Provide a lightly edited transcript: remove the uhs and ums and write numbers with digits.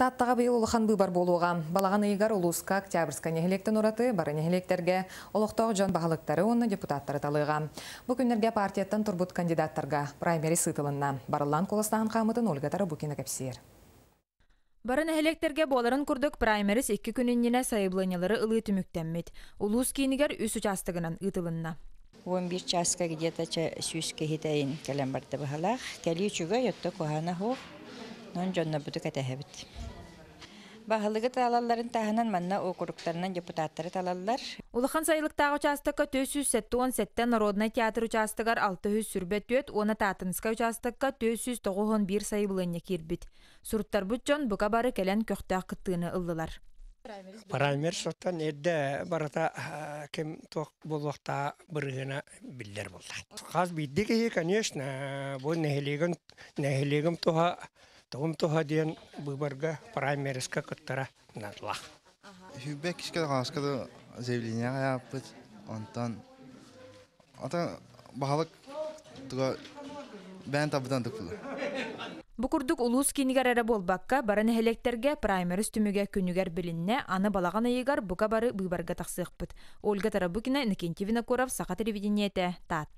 Тааттаҕа быйыл улахан быыбар буолуоҕа. Балаҕан ыйыгар улууска Октябрьскай нэһилиэктэн ураты бары нэһилиэктэргэ олохтоох дьон баһылыктары уонна депутаттары талыаҕа. Бу күннэргэ партияттан турбут кандидаттарга праймерис ыытылынна. Барыллаан куоластааһын хаамыытын Ольга Тарабукина кэпсиир. Бары нэһилиэктэргэ буоларын курдук праймерис икки күн иннинэ сайабылыанньалары ылыы түмүктэммит. Улуус киинигэр үс учаастагынан ыытылынна. 11 чааска где-то 100 киһи тэйин кэлэн барда быһалаах. Кэлии үчүгэй, өттө куһаана суох. Нон дьоннорбуту кэтэһэбит. Баһылыгы талалларын таһынан манна округтарынан депутаттары талаллар. Улахан сайылыктаах учаастакка 477 народнай театр учаастагар 624 уонна Тааттинскай учаастакка 491 сайабылыанньа киирбит. Суруттарбыт дьон бука бары кэлэн көхтөөх кыттыыны ыллылар. Праймер соттон эрдэ барыта ким туох буолуохтаа бырыһына биллэр буолла. Хас биирдии киһи, конечно, бу нэһилиэгин нэһилиэгим туһа тугум туһа диэн быыбарга праймериска кыттара наадалаах. Сүүрбэ иккискэ хаска да заявление аҕайааппыт. Онтон ата баһылык туга бэйэн табытан туппула. Бу курдук улуус киинигэр эрэ буолбакка, бары нэһилиэктэргэ праймерис түмүгэ күнүгэр билиннэ, аны балаҕан ыйыгар бука бары быыбарга тахсыахпыт. Ольга Тарабукина, Иннокентий Винокуров, Саха телевидениетэ, Таатта.